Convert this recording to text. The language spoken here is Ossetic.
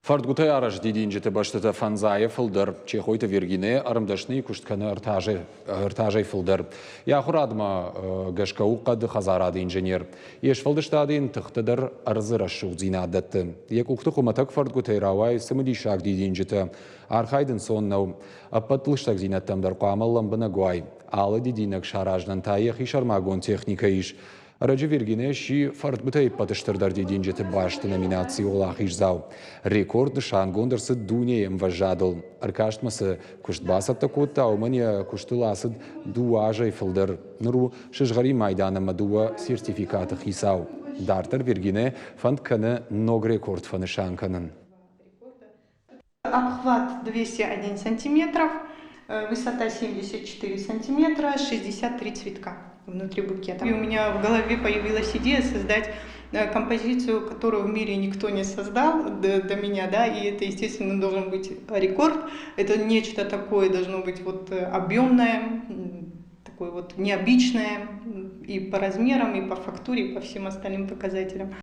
Фӕрдгуытӕй арӕзт дидинджыты бӕстытӕ фӕндзайӕ фылдӕр. Чехойты Вергине ӕрмдӕсныйы куыст кӕны ӕртӕ азӕй фылдӕр. Йӕ ахуырадмӕ гӕсгӕ у хъӕды хӕдзарады инженер. Йе сфӕлдыстады йын тыхтӕ дӕр ӕрдзы рӕсугъддзинад дӕтты. Йӕ къухты хуымӕтӕг фӕрдгуытӕй рауайы цымыдисаг дидинджытӕ. Архайд ӕнцон нӕу. Ӕппӕт лыстӕгдзинӕдтӕм дӕр хъуамӕ лӕмбынӕг уай. Алы дидинӕг саразынӕн та йӕхи сӕрмагонд техникӕ ис. Ӕрӕджы Виргине сси фӕрдгуытӕй ӕппӕты стырдӕр дидинджыты басты номинацийы уӕлахиздзау. Рекорд нысангонд ӕрцыд дунейы ӕмвӕзадыл. Ӕркастмӕ цы куыст бацӕттӕ кодта, уымӕн йӕ куыстыл ацыд 2 азӕй фылдӕр. Ныр у сызгъӕрин майдан ӕмӕ дыууӕ сертификаты хицау. Дарддӕр Виргине фӕнд кӕны ног рекорд фӕнысан кӕнын. Обхват 201 сантиметров, высота 74 сантиметра, 63 цветка внутри букета. И у меня в голове появилась идея создать композицию, которую в мире никто не создал до меня, да, и это, естественно, должен быть рекорд. Это нечто такое должно быть вот объемное, такое вот необычное и по размерам, и по фактуре, и по всем остальным показателям.